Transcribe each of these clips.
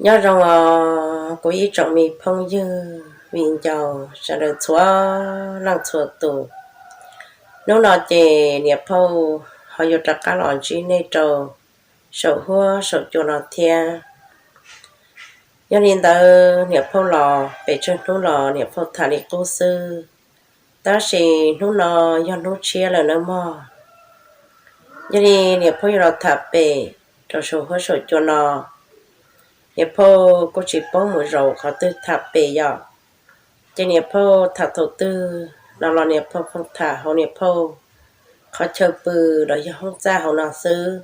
Nyob zoo os kuv ib tsoom me phooj ywg viv ncaus sawv daws txhua leej txhua tus. Hnub no ces niam phauj ho yuav rov qab los ntsib nej rau saum huab saum cua no thiab. Yog li ntawd niam phauj los pem tsawg hnub los niam phauj tham li qub xwb, tab sis hnub no yog hnub tshiab lawm nawb mog. Yog li niam phauj yuav los tham pem rau saum huab saum cua no, niam phauj kuj tsis paub mus zaum qhov twg tham pem yom. Ces niam phauj tham thaum twg no los niam phauj pheej tham hauv niam phauj qhov chaw pw los yog hoob txaj hauv no xwb.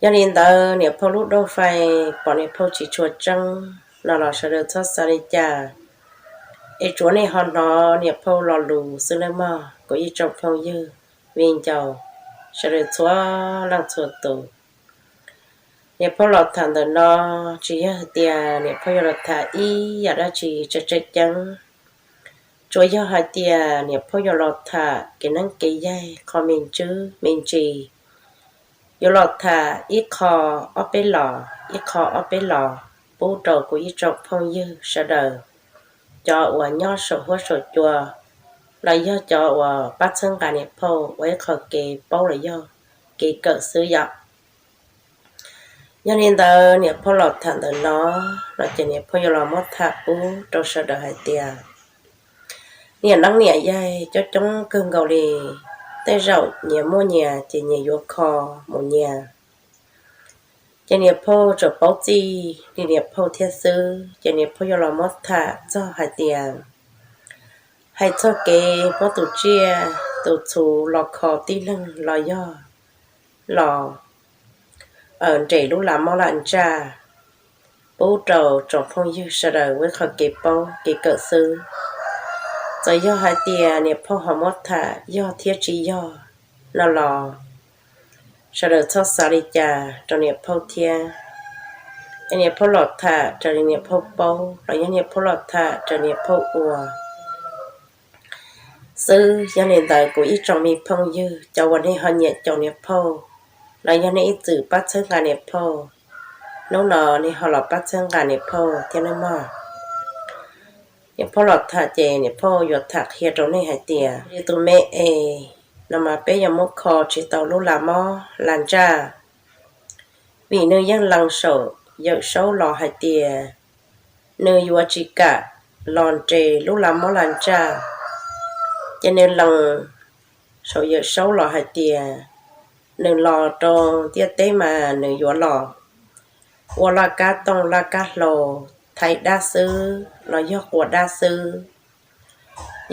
Yog li ntawd niam phauj lub dauj fais pom niam phauj tsis tshua tseeb no los sawv daws txhob xav li cas, es tsuav nej ho hnov niam phauj lo lus xwb nawb mog kuv ib tsoom phooj ywg viv ncaus sawv daws txhua leej txhua tus. Niam phauj los tham ntawm no tsis yog hais tias niam phauj yuav los tham ib yam dab tsi tseem tseem ceeb, tsuas yog hais tias niam phauj yuav los tham kev neeb kev yaig qhov me ntsis me ntsis, yuav los tham ib qho ob peb los ib qho ob peb los pub rau kuv ib tsoom phooj ywg sawv daws, cov uas nyob saum huab saum cua los yog cov uas pab txhawb nqa niam phauj ua ib qho kev paub los yog kev kawm xwb yom. Yog li ntawd niam phauj los tham ntawm no no ces niam phauj yuav los muab tham pub rau sawv daws hais tias niam neeb niam yaig coob coob kawg nkaus li, tej zaum nyias muaj nyias ces nyias yuav kho mus nyias. Ces niam phauj tsuas paub txij li niam phauj thiab xwb, ces niam phauj yuav los muab tham txog hais tias hais txog kev muab tus tsiaj tus txhu los kho tib neeg los yog los nres lub lam mob lam ntsaj pub rau tsoom phooj ywg sawv daws ua ib qho kev paub kev kawm xwb. Txawm yog hais tias niam phauj ho muab tham yog thiab tsis yog no los sawv daws txhob xav li cas rau niam phauj thiab. Es niam phauj los tham raws li niam phauj paub los yog niam phauj los tham raws niam phauj ua xwb. Yog li ntawd kuv ib tsoom me phooj ywg cov uas nej ho nyiam caum niam phauj los yog nej ib txwm pab txhawb nqa niam phauj, hnub no nej ho los pab txhawb nqa niam phauj thiab nawb mog. Niam phauj los tham ces niam phauj yuav tham qhia rau nej hais tias tus me es no mas peb yuav muab kho tsis tau lub lam mob lam ntsaj, vim nws yeej lees saum yawm saub los hais tias nws yuav tsis kam los nres lub lam mob lam ntsaj. Ces nws lees saum yawm saub los hais tias nws los rau ntiaj teb mas nws yuav los ua laj kab tooj laj kab hlau, thaiv dab xwb los yog quas dab xwb.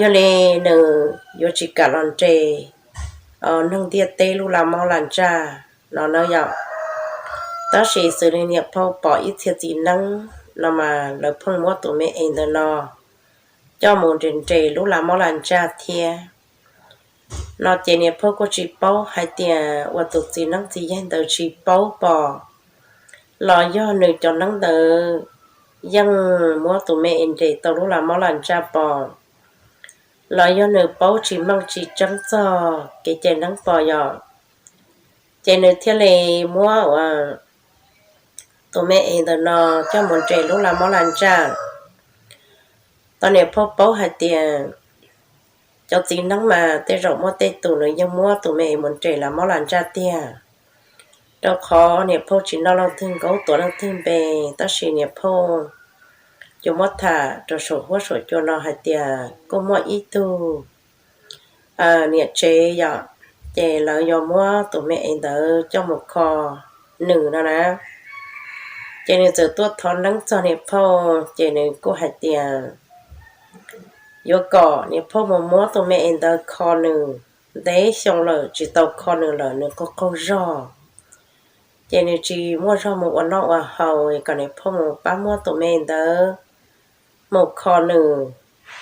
Yog li nws yuav tsis kam los nres neeg ntiaj teb lub lam mob lam ntsaj no na yom. Tab sis xws li niam phauj pom ib txhia txiv neeb no mas lawv pheej muab tus me es ntawm no coj mus nres nres lub lam mob lam ntsaj thiab no ces niam phauj kuj tsis paub hais tias uas tus txiv neeb txiv yaig ntawd tsis paub pom los yog nws cov neeb ntawd yeej muab tus me es nres tau lub lam mob lam ntsaj pom los yog nws paub tsis meej tsis tseeb txog kev cai neeb pom yom. Ces nws thiaj li muab ua tus me es ntawm no coj mus nres lub lam mob lam ntsaj. Tau niam phauj paub hais tias cov txiv neeb mas tej zaum muaj tej tus nws yeej muab tus me es mus nres lam mob lam ntsaj tiag, rau qhov niam phauj tsis noj leej twg nkaub tuav leej twg npe, tab sis niam phauj yuav muab tham rau saum huab saum cua no hais tias kuj muaj ib tug niam tsev yom, ces lawv yuav muab tus me es ntawd coj mus kho nws no na. Ces nws txawm tuaj thov neeb txog niam phauj ces nws kuj hais tias yuav kom niam phauj mus muab tus me es ntawd kho nws, ntev xyoo lawm tsis tau kho nws lawm nws qaug qaug zog, ces nws tsis muaj zog mus ua noj ua haus, kom niam phauj mus pab muab tus me es ntawd mus kho nws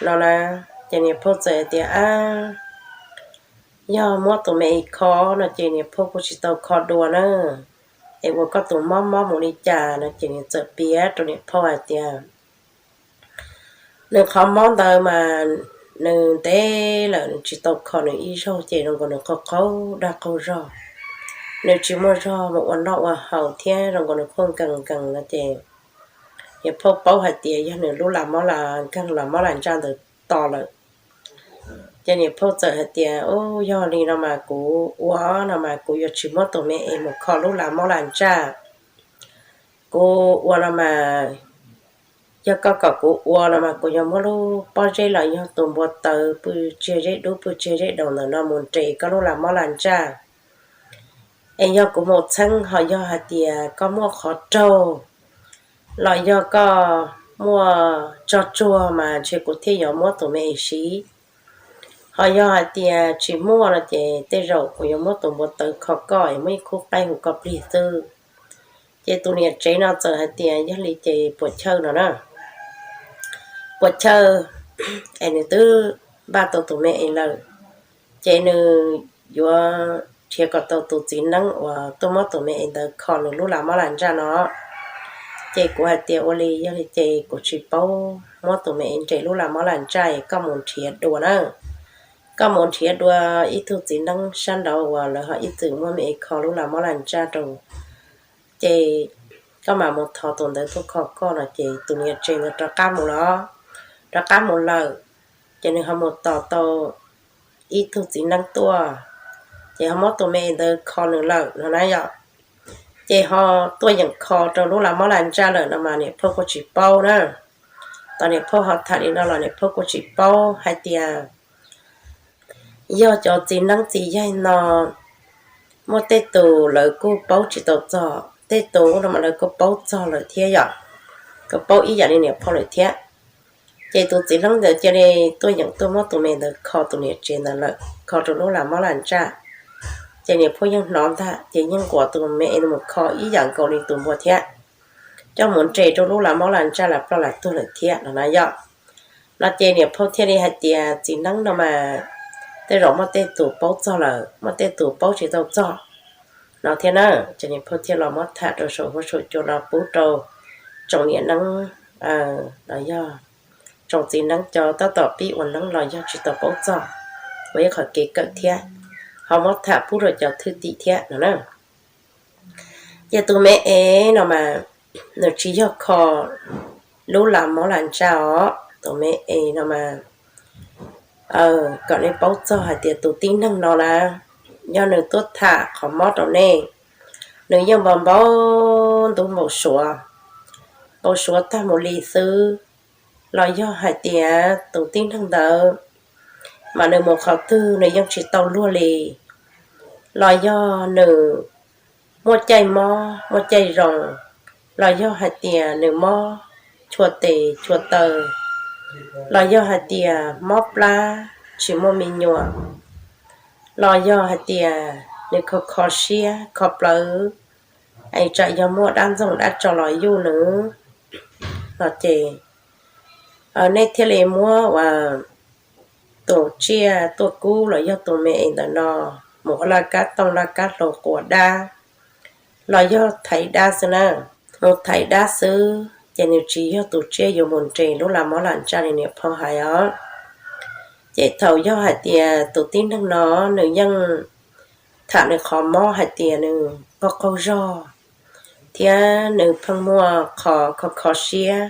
no na. Ces niam phauj txawm hais tias ab, yog muab tus me es kho no ces niam phauj kuj tsis tau kho dua na, es ua koj tus mob mob mus li cas no ces nws txawm piav rau niam phauj hais tias nws qhov mob ntawd mas nws ntev lawm nws tsis tau kho nws ib zaug ces zoo nkaus nws qaug qaug dag qaug zog, nws tsis muaj zog mus ua noj ua haus thiab zoo nkaus nws quaj nkees nkees no ces niam phauj paub hais tias yog nws lub lam mob lam nkeeg los mob lam ntsaj ntawd to lawm. Ces niam phauj txawm hais tias, Ub, yog li no mas kuv ua no mas kuv yuav tsis muab tus me es mus kho lub lam mob lam ntsaj. Kuv ua no mas, yog koj kom kuv ua no mas kuv yuav muab lub pob zeb los yog tus npua tawv pw tsiag zeb dub pw tsiag zeb daus ntawm no mus nres koj lub lam mob lam ntsaj. Es yog kuv mus txheeb ho yog hais tias koj muaj qhov raug los yog koj muaj tsog tsuag mas ntshe kuv thiaj yuav muab tus me es siv. Ho yog hais tias tsis muaj no ces tej zaum kuv yuav muab tus npua tawv kho koj es muab ib khub qaib hu koj plig xwb. Ces tus niam tsev no txawm hais tias, Yog li ces puas chawj no na, puas chawj, es nws twb npaj tau tus me es lawm, ces nws yuav nrhiav kom tau tus txiv neeb uas tuaj muab tus me es ntawd kho nws lub lam mob lam ntsaj no. Ces kuv hais tias, Ua li, yog li ces kuv tsis paub muab tus me es nres lub lam mob lam ntsaj, koj mus nrhiav dua na. Koj mus nrhiav dua ib tug txiv neeb sab nraud uas lawv ho ib txwm muab me es kho lub lam mob lam ntsaj rau, ces koj mam mus thov tus ntawd tuaj kho koj no. Ces tus niam tsev ntawd rov qab mus los, rov qab mus lawm. Ces nws ho mus tos tau ib tug txiv neeb tuaj, ces ho muab tus me es ntawd kho nws lawm no na yom. Ces ho tuaj yeem kho rau lub lam mob lam ntsaj lawm no mas niam phauj kuj tsis paub na. Tos niam phauj ho tham li no los niam phauj kuj tsis paub hais tias yog cov txiv neeb txiv yaig no muaj tej tus lawv kuj paub tsis tau txog, tej tus no mas lawv kuj paub txog lawm thiab yom, kuj paub ib yam li niam phauj lawm thiab. Ces tus txiv neeb ntawd cia li tuaj yeem tuaj muab tus me ntawd kho tus niam tsev ntawd lawm, kho rau lub lam mob lam ntsaj. Ces niam phauj yeej hnov ntag, ces yeej nquas tus me es mus kho ib yam nkaus li tus npua thiab, coj mus nres rau lub lam mob lam ntsaj lam ploj lam tuag lawm thiab no na yom. No ces niam phauj thiaj li hais tias txiv neeb no mas tej zaum muaj tej tus paub txog lawm, muaj tej tus paub tsis tau txog no thiab na. Ces niam phauj thiaj los muab tham rau saum huab saum cua no pub rau tsoom niam neeb los yog tsoom txiv neeb cov tab tom pib ua neeb los yog tsis tau paub txog, ua ib qhov kev kawm thiab, ho muab tham pub rau cov thwj tim thiab no na. Ces tus me es no mas nws tsis yog kho lub lam mob lam ntsaj os, tus me es no mas kom nej paub txog hais tias tus tib neeg no na, yog nws tuaj tham qhov mob rau nej, nws yeej npau npau ntub npau suav, npau suav tag mus li xwb, los yog hais tias tus tib neeg ntawd mas nws mus qhov twg nws yeej tsis tau luag li, los yog nws muaj caij mob muaj caij zoo, los yog hais tias nws mob chua tes chua taw, los yog hais tias mob plab tsis muaj me nyuam, los yog hais tias nws kho kho siab kho plawv, es tsam yog muaj dab ntxoog dab tso los yuj nws, no ces nej thiaj li muab ua tus tsiaj tuaj kub los yog tus me es ntawm no mus ua laj kab tooj laj kab hlau quas dab, los yog thaiv dab xwb na. Mus thaiv dab xwb ces nws tsis yog tus tsiaj yuav mus nres lub lam mob lam ntsaj li niam phauj hais os. Ces thaum yog hais tias tus tib neeg no nws yeej tham nws qhov mob hais tias nws qaug qaug zog, thiab nws pheej muaj qhov kho kho siab,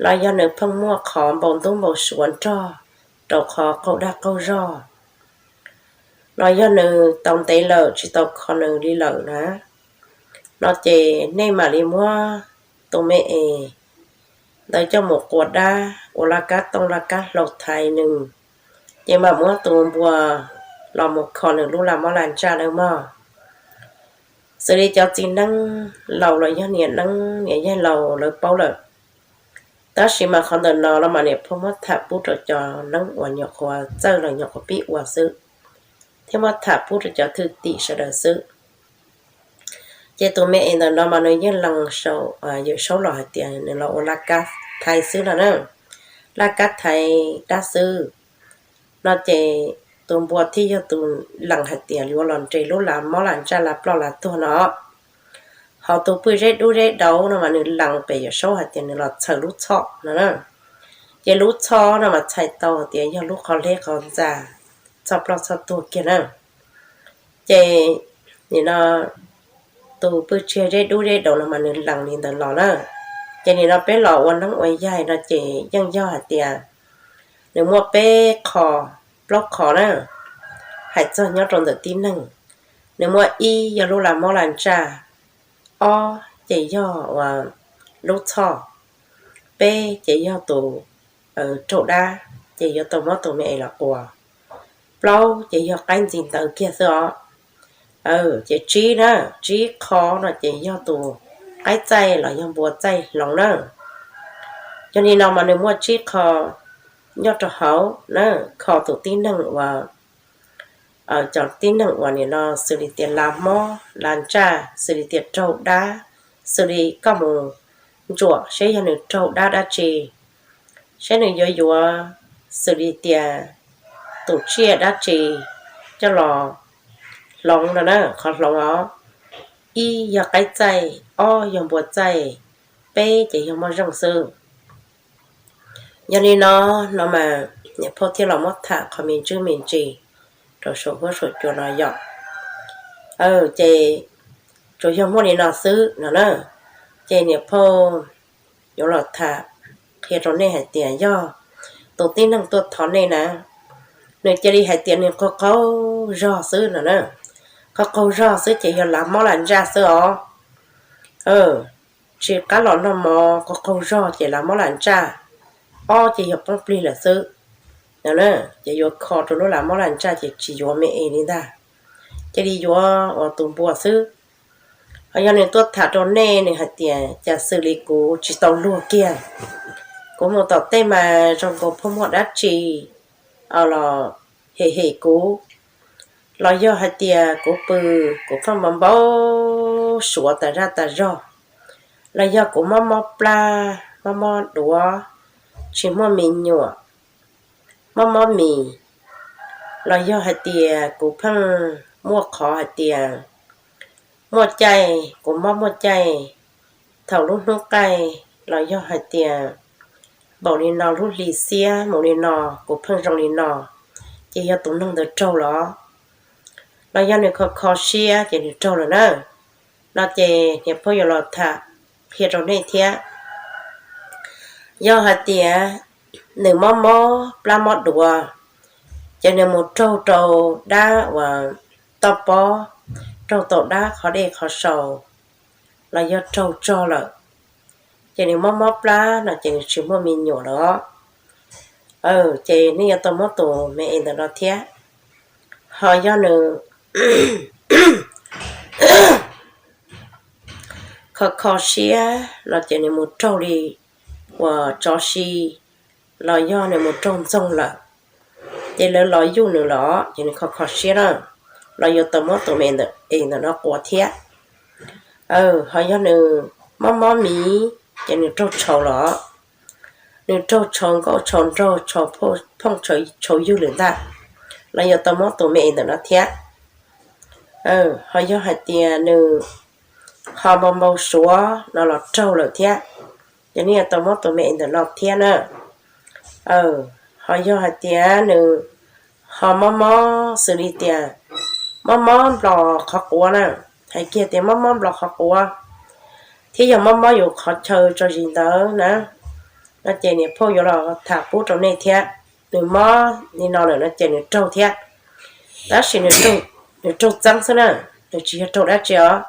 los yog nws pheej muaj qhov npau ntub npau suav nrog rau qhov qaug dag qaug zog, los yog nws tau ntev lawm tsis tau kho nws li lawm na, no ces nej mam li muab tus me es ntawd coj mus quas dab ua laj kab tooj laj kab hlau thaiv nws, ces mam muab tus npua los mus kho nws lub lam mob lam ntsaj nawb mog. Xws li cov txiv neeb laus los yog niam neeb niam yaig laus lawv paub lawm, tab sis mas qhov ntawm no los mas niam phauj muab tham pub rau cov neeb uas nyuam qhuav txawj los nyuam qhuav pib ua xwb, thiab muab tham pub rau cov thwj tim sawv daws xwb. Ces tus me es ntawm no mas nws yeej lees saum Yawm Saub los hais tias nws los ua laj kab thaiv xwb no na, laj kab thaiv dab xwb. No ces tus npua thiaj yog tus lees hais tias yuav los nres lub lam mob lam ntsaj lam ploj lam tuag no. Ho tus pw zeb dub zeb daus no mas nws lees pem Yawm Saub hais tias nws los txhaws lub txhoj no na. Ces lub txhoj no mas txhais tau hais tias yog lub qhov hleb qhov ntxa, txhoj ploj txhoj tuag kiag na. Ces nim no tus pw tsiag zeb dub zeb daus no mas nws lees li ntawd los na. Ces nim no peb los ua neeb ua yaig no ces yeej yog hais tias nws muaj peb qho, plaub qho na, hais txog nyob rau ntawm tib neeg. Nws muaj ib yog lub laj mob laj ntsaj, ob ces yog uas lub txhoj, peb ces yog tus raug dab, ces yuav tau muab tus me es los quas. Plaub ces yog qaib ntxi ntawv kiag xwb os. Ces tsib na, tsib qho no ces yog tus qaib txaij los yog npua txaij hloov na. Yog li no mas nws muaj tsib qho nyob rau hauv na, kho tus tib neeg uas, cov tib neeg uas nim no xws li tias laj mob laj ntsaj, xws li tias raug dab, xws li koj mus ntsuam seb yog nws raug dab dab tsi, seb nws yuav yuav xws li tias tus tsiaj dab tsi coj los hloov no na, qhov hloov os. Ib yog qaib txaij, ob yog npua txaij, peb ces yog muaj zeej xwb. Yog li no, no mas niam phauj thiaj los muab tham qhov me ntsis me ntsis rau saum huab saum cua no yom. Ces tsuas yog muaj li no xwb no na. Ces niam phauj yuav los tham qhia rau nej hais tias yog tus tib neeg tuaj thov nej na, nws cia li hais tias nws qaug qaug zog xwb no na. Qaug qaug zog xwb ces yog laj mob laj ntsaj xwb os. Tsis qab los noj mov, qaug qaug zog ces laj mob laj ntsaj, ob ces yog poob plig lawm xwb. Ces yuav kho rau lub laj mob laj ntsaj ces tsis yuav me es li ntag, cia li yuav uas tus npua xwb. Ho yog nws tuaj tham rau nej, nws hais tias cas xws li kuv tsis tau luag kiag, kuv mus tom tej mas zoo nkaus pheej muaj dab tsi los hem hem kuv, los yog hais tias kuv pw kuv pheej npau npau suav tas zaj tas zog, los yog kuv mob mob plab, mob mob duav, tsis muaj me nyuam, mob mob mis, los yog hais tias kuv pheej muaj qhov hais tias muaj caij, kuv mob muaj caij thaum lub hnub qaij, los yog hais tias npaum li no lub hli xiab mus li no, kuv pheej zoo li no, ces yog tus neeg ntawd raug los, los yog nws kho kho siab ces nws raug lawm na. No ces niam phauj yuav los tham qhia rau nej thiab. Yog hais tias nws mob mob plab mob duav, ces nws mus raug rau dab uas toj pob, raug tau dab qhov dej qhov sau, los yog raug tsog lawm, ces nws mob mob plab no ces nws tsis muaj me nyuam los, ces nej yuav tau muab tus me es ntawm no thiab. Ho yog nws kho kho siab no ces nws mus raug li uas tsov si, los yog nws mus raug ntxoog lawm, ces lawv los yuj nws los ces nws kho kho siab na, los yuav tau muab tus me es ntawm no quas thiab. Ho yog nws mob mob mis, ces nws raug tshau los, nws raug tshau nkauj tshau nraug, tshau phooj tshau ywg lawm ntag, los yuav tau muab tus me es ntawm no thiab. Ho yog hais tias nws ho npau npau suav no los raug lawm thiab, ces nej yuav tau muab tus me es ntawm no thiab na. Ho yog hais tias nws ho mob mob xws li tias mob mob nplos qhov quav na, hais kiag tias mob mob nplos qhov quav, thiab yog mob mob yus qhov chaw tso zis ntawd na, no ces niam phauj yuav los tham pub rau nej thiab. Nws mob li no lawm no ces nws raug thiab, tab sis nws raug txeeb xwb na, nws tsis yog raug dab tsi os.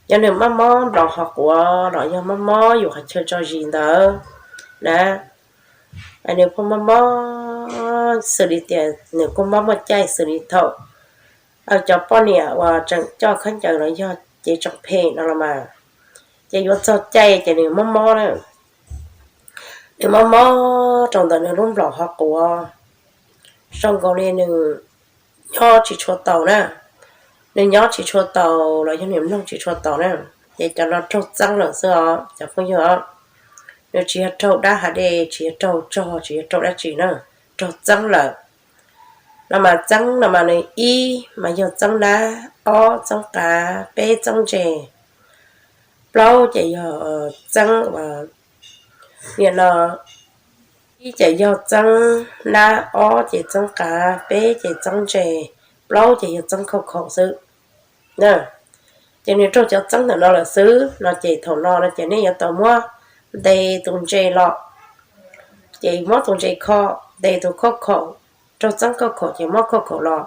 Yog nws mob mob nplos qhov quav los yog mob mob yus qhov chaw tso zis ntawd na, nws kuj mob mob xws li tias nws kuj mob muaj caij xws li thaum cov poj niam uas tseem coj khaub ncaws los yog cev tsoom phem no los mas, ces yuav txog caij ces nws mob mob na, nws mob mob rau ntawm nws lub nplaum qhov quav, zoo nkaus li nws nyob tsis tshua taus na, nws nyob tsis tshua taus los yog nws mloog tsis tshua taus na, ces cov no raug txeeb lawm xwb os cov phooj ywg os. Nws tsis yog raug dab hav dej, tsis yog raug tsog, tsis yog raug dab tsi na, raug txeeb lawm. No mas txeeb no mas nws ib mas yog txeeb nab, ob txeeb qav, peb txeeb ntses, plaub ces yog txeeb, nim no ib ces yog txeeb nab, ob ces txeeb qav, peb ces txeeb ntses, plaub ces yog txeeb khauj khaum xwb. Ces nws raug cov txeeb ntawm no lawm xwb no ces thaum no no ces nej yuav tau muab ntes tus ntses los, ces muab tus ntses kho, ntes tus khauj khaum, raug txeeb khauj khaum ces muab khauj khaum los,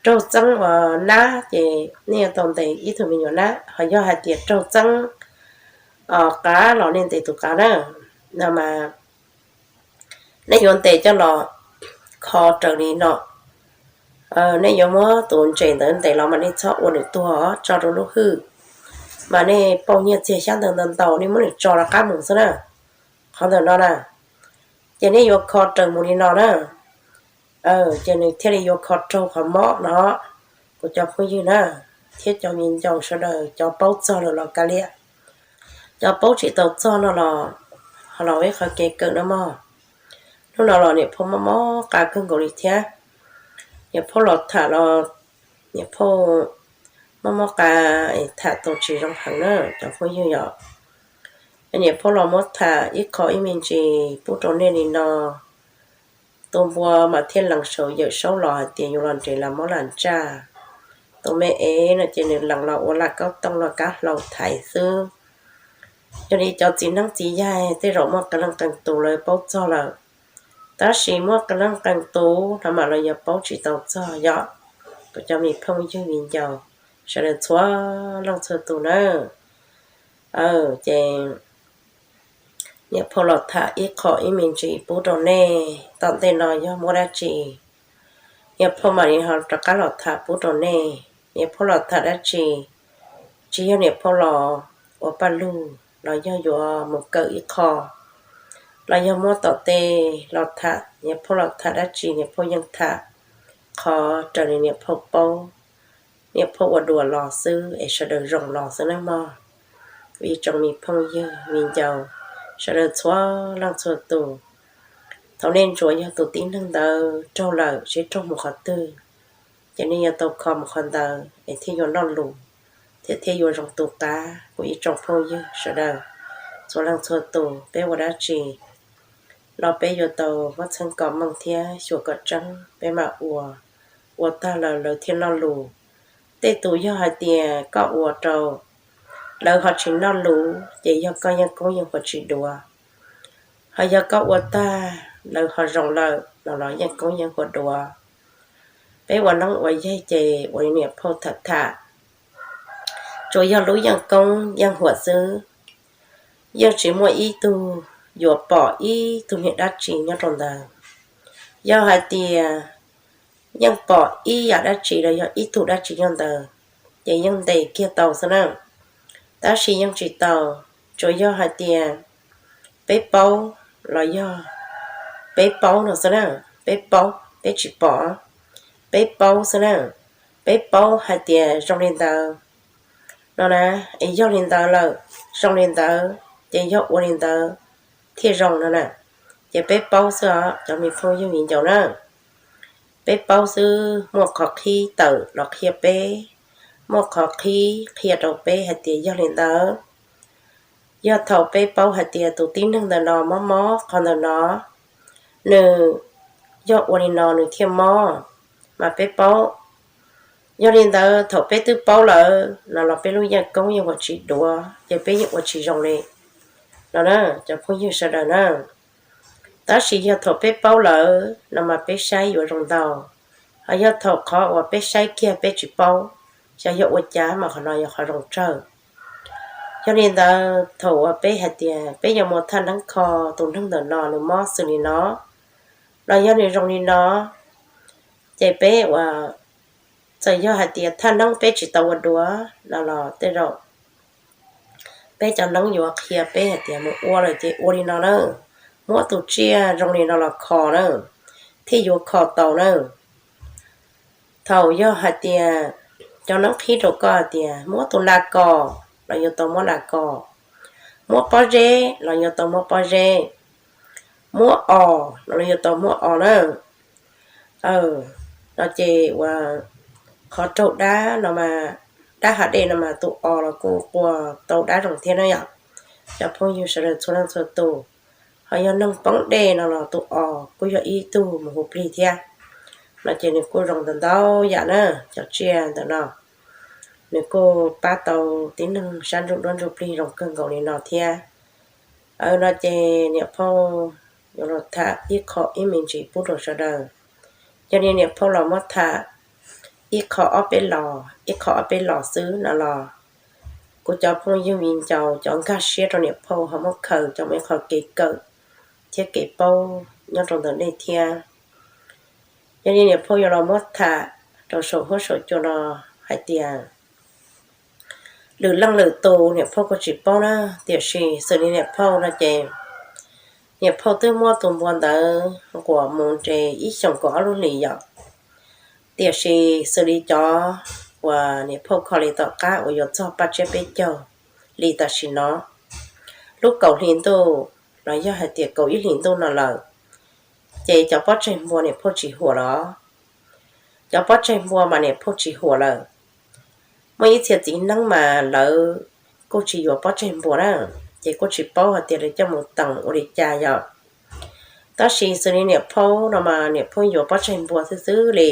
raug txeeb uas nab ces nej yuav tau ntes ib tug me nyuam nab, ho yog hais tias raug txeeb qav los nej ntes tus qav na. No mas nej yuav ntes coj los kho raws li no. Nej yuav muab tus ntses ntawd ntes los mas nej txhob ua nws tuag, tso rau lub hwj, mas nej pauj nyiaj txiag xyab ntawv ntau ntau, nej muab nws tso rov qab mus xwb na. Qhov ntawm no na, ces nej yuav kho raws mus li no na, ces nws thiaj li yuav kho raug qhov mob no. Kuv cov phooj ywg na, thiab cov viv ncaus sawv daws, cov paub txog lawm los kav liam, cov paub tsis tau txog no los ho los ib qhov kev kawm no mog. Hnub no los niam phauj mob mob qa kawg nkaus li thiab. Niam phauj los tham los niam phauj mob mob qa, tham tau tsis zoo heev na cov phooj ywg yom. Niam phauj los muab tham ib qho ib me ntsis pub rau nej li no. Tus npua mas thiaj lees saum yawm saub los hais tias yuav los nres las mob las ntsaj. Tus me ev no ces nws lees los ua laj kaub tooj los kab hlau thaiv xwb. Yog li cov txiv neeb txiv yaig tej zaum muaj qee leej qee tus lawv paub txog lawm, tab sis muaj qee leej qee tus no mas lawv yuav paub tsis tau txog yom. Kuv cov me phooj ywg viv ncaus sawv daws txhua leej txhua tus na, ces niam phauj los tham ib qho ib me ntsis pub rau nej. Tom ntej no yog muaj dab tsi, niam phauj mam li ho rov qab los tham pub rau nej. Niam phauj los tham dab tsi, tsis yog niam phauj los ua paj lug los yog yuav mus kawm ib qho, los yog muab tom tej los tham, niam phauj los tham dab tsi niam phauj yeej tham qhov raws li niam phauj paub, niam phauj ua dua los xwb es sawv daws zoo los xwb nawb mog. Kuv ib tsoom me phooj ywg viv ncaus sawv daws txhua leej txhua tus, thaum nej ntsuas yog tus tib neeg ntawd raug lawm seb raug mus qhov twg, ces nej yuav tau kho mus qhov ntawd es thiaj yuav noj lus, thiab thiaj yuav zoo tu qab. Kuv ib tsoom phooj ywg sawv daws txhua leej txhua tus, peb ua dab tsi los peb yuav tau muab txheeb kom meej thiab xyuas kom tseeb peb mam ua, ua tag lawm lawv thiaj noj lus. Tej tus yog hais tias koj ua rau lawv ho tsis noj lus ces yog koj yeej koob yeej huam tsis duav, ho yog koj ua tag lawv ho zoo lawm no los yeej koob yeej huam duav. Peb ua neeb ua yaig ces ua li niam phauj tham tham, tsuas yog lub yeej koob yeej huam xwb, yeej tsis muaj ib tug yuav pom ib tug niag dab tsi nyob rau ntawd. Yog hais tias yeej pom ib yam dab tsi los yog ib tug dab tsi nyob ntawd, ces yeej ntes kiag tau xwb na. Tab sis yeej tsis tau, tsuas yog hais tias peb paub los yog peb paub no xwb na, peb paub peb tsis pom, peb paub xwb na, peb paub hais tias zoo li ntawd no na, es yog li ntawd lawm, zoo li ntawd ces yog ua li ntawd thiaj zoo no na, ces peb paub xwb os cov me phooj ywg viv ncaus na. Peb paub xwb, muaj qhov qhib tawm los qhia peb, muaj qhov qhib qhia rau peb hais tias yog li ntawd. Yog thaum peb paub hais tias tus tib neeg ntawm no mob mob qhov ntawm no, nws yog ua li no nws thiaj mob, mas peb paub. Yog li ntawd thaum peb twb paub lawm no los peb lub yeej koob yeej huam tsis duav ces peb yeej ua tsis zoo li no na, cov phooj ywg sawv daws na. Tab sis yog thaum peb paub lawm no mas peb saib yuav zoo ntau, ho yog thaum qhov uas peb saib kiag peb tsis paub, xyov yog ua cas mas qhov no yog qhov zoo tsawg. Yog li ntawd thaum uas peb hais tias peb yuav mus thaj neeb kho tus neeg ntawm no nws mob xws li no, los yog nws zoo li no, ces peb ua, txawm yog hais tias thaj neeb peb tsis tau ua dua no los tej zaum peb cov neeb yuav qhia peb hais tias mus ua lawm ces ua li no na, muab tus tsiaj zoo li no los kho na, thiaj yuav kho tau na. Thaum yog hais tias cov neeb qhib rau koj hais tias muab tus nas kos los yuav tau muab nas kos, muab pob zeb los yuav tau muab pob zeb, muab os no los yuav tau muab os na. No ces ua qhov raug dab no mas, dab hav dej no mas tus os los kuj qua tau dab zoo thiab na yom. Cov phooj ywg sawv daws txhua leej txhua tus, ho yog neeg poob dej no los tus os kuj yog ib tug mus hu plig thiab. No ces nws kuj zoo ntau ntau yam na, cov tsiaj ntawm no nws kuj pab tau tib neeg sab ntsuj duab ntsuj plig zoo kawg nkaus li no thiab. Aw, no ces niam phauj yuav los tham ib qho ib me ntsis pub rau sawv daws. Yog li niam phauj los muab tham ib qho ob peb los, ib qho ob peb los xwb no los kuv cov phooj ywg viv ncaus cov nkag siab rau niam phauj ho muab khaws coj mus ib qho kev kawm thiab kev paub nyob rau ntawm nej thiab. Yog li niam phauj yuav los muab tham rau saum huab saum cua no hais tias lwm leej lwm tus niam phauj kuj tsis paub na, tiam sis xws li niam phauj no ces niam phauj twb muab tus npua ntawd nquas mus nres ib xyoos kaum ob lub hlis yom. Tiam sis xws li cov uas niam phauj kho li tom qab uas yuav txog paj tsiab peb caug li tam sim no, lub kaum hli ntuj los yog hais tias kaum ib hlis ntuj no lawm, ces cov pob tsaig npua niam phauj tsis huam los. Cov pob tsaig npua mas niam phauj tsis huam lawm. Muaj ib txhia txiv neeb mas lawv kuj tsis yuav pob tsaig npua na, ces kuj tsis paub hais tias lawv coj mus teem ua li cas yom. Tab sis xws li niam phauj no mas niam phauj yuav pob tsaig npua xwb xwb li,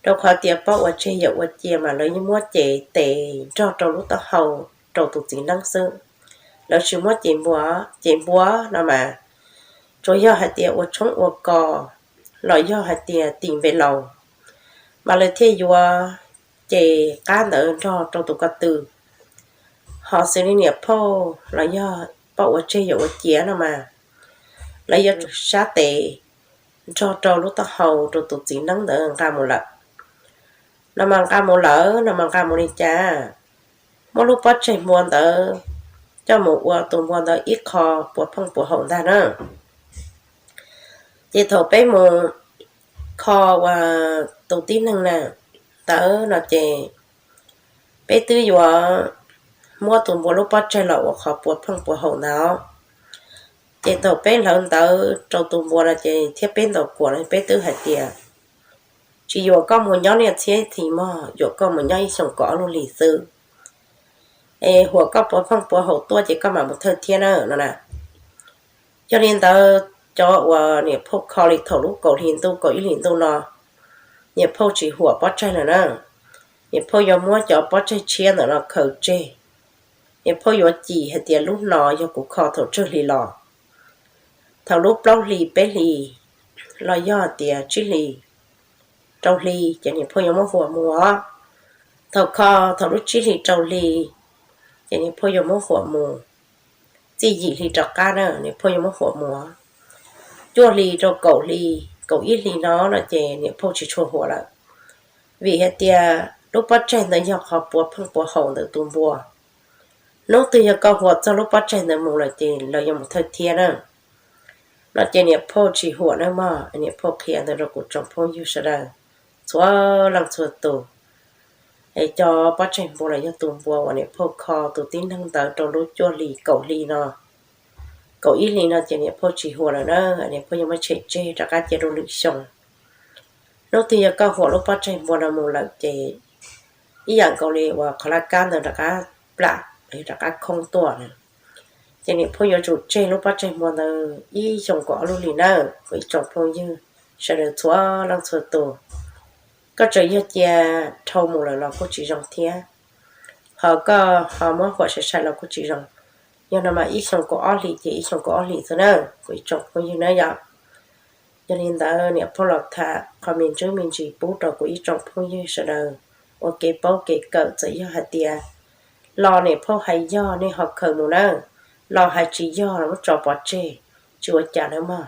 rau qhov tias pob ua tseg yawm ua cia mas lawv yeej muab cev tes nrog rau lub taub hau rau tus txiv neeb xwb. Lawv tsis muab cev npua, cev npua no mas tsuas yog hais tias ua tshoob ua kos los yog hais tias tim npe laus mas lawv thiaj yuav ces qab ntawd nrog rau tus ko tw. Ho xws li niam phauj los yog pob ua tseg yawm ua cia no mas lawv yuav sab tes nrog rau lub taub hau rau tus txiv neeb ntawd nqa mus lawm. No mas nqa mus lawm no mas nqa mus li cas? Muab lub pob tsaig npua ntawd coj mus ua tus npua ntawd ib qho puas pheej puas haum ntag na. Ces thaum peb mus kho ua tus tib neeg na ntawd no ces peb twb yuav muab tus npua lub pob tsaig los ua qhov puas pheej puas haum ntag. Ces thaum peb hlawv ntawv rau tus npua no ces thiab peb ntaus kuam no peb twb hais tias tsis yuam koj mus nyob niaj txhiab ib txhis mog, yuam koj mus nyob ib xyoos kaum ob lub hlis xwb, es huam koj puas pheej puas haum tuaj ces koj mam mus thawj thiab na no na. Yog li ntawd cov uas niam phauj kho li thaum lub kaum hli ntuj kaum ib hlis ntuj no, niam phauj tsis huam pob tsaig lawm na. Niam phauj yuav muab cov pob tsaig tshiab ntawm no khaws tseg. Niam phauj yuav cim hais tias lub no yog kuv kho thaum tsawg hli los. Thaum lub plaub hlis peb hlis los yog hais tias tsib hlis rau hli ces niam phauj yuav muab huam mus. Thaum kho thaum lub tsib hlis rau hli ces niam phauj yuav muab huam mus. Txij yim hli rov qab na niam phauj yuav muab huam mus. Cuaj hlis rau kaum hli, kaum ib hli no no ces niam phauj tsis tshua huam lawm, vim hais tias lub pob tsaig ntawd yog qhov puas pheej puas haum ntawm tus npua. Hnub twg yog koj huam txog lub pob tsaig ntawd mus lawm ces lawv yuav mus thawj thiab na. No ces niam phauj tsis huam na mog, niam phauj qhia ntawd rau kuv tsoom phooj ywg sawv daws txhua leej txhua tus. Es cov pob tsaig npua los yog tus npua uas niam phauj kho tus tib neeg ntawd rau lub cuaj hlis kaum hli no, kaum ib hli no ces niam phauj tsis huam lawm na, niam phauj yuav muab tshem tseg rov qab cia rau lwm xyoo. Hnub twg yog koj huam lub pob tsaig npua no mus lawm ces ib yam nkaus li uas qhov laj kab ntawd rov qab plam los yog rov qab khoob tuaj na. Ces niam phauj yuav tsum tseg lub pob tsaig npua ntawd ib xyoos kaum ob lub hlis nawb kuv ib tsoom phooj ywg sawv daws txhua leej txhua tus. Koj tseem yog cia dhau mus lawm los kuj tsis zoo thiab, ho koj ho muab huam sai sai los kuj tsis zoo. Yog no mas ib xyoos kaum ob hlis ces ib xyoos kaum ob hlis xwb na kuv ib tsoom phooj ywg na yom. Yog li ntawd niam phauj los tham qhov me ntsis me ntsis pub rau kuv ib tsoom phooj ywg sawv daws ua kev paub kev kawm, txawm yog hais tias los niam phauj hais yog nej ho khaws mus na, los hais tsis yog los muab tso pov tseg, tsis ua cas nawb mog.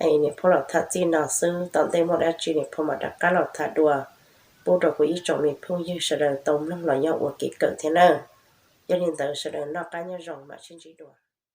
Niam phauj los tham txij no xwb, tom ntej muaj dab tsi niam phauj mam rov qab los tham dua pub rau kuv ib tsoom me phooj ywg sawv daws tau mloog los yog ua kev kawm thiab nawb. Yog li ntawd sawv daws noj qab nyob zoo mam sib ntsib dua.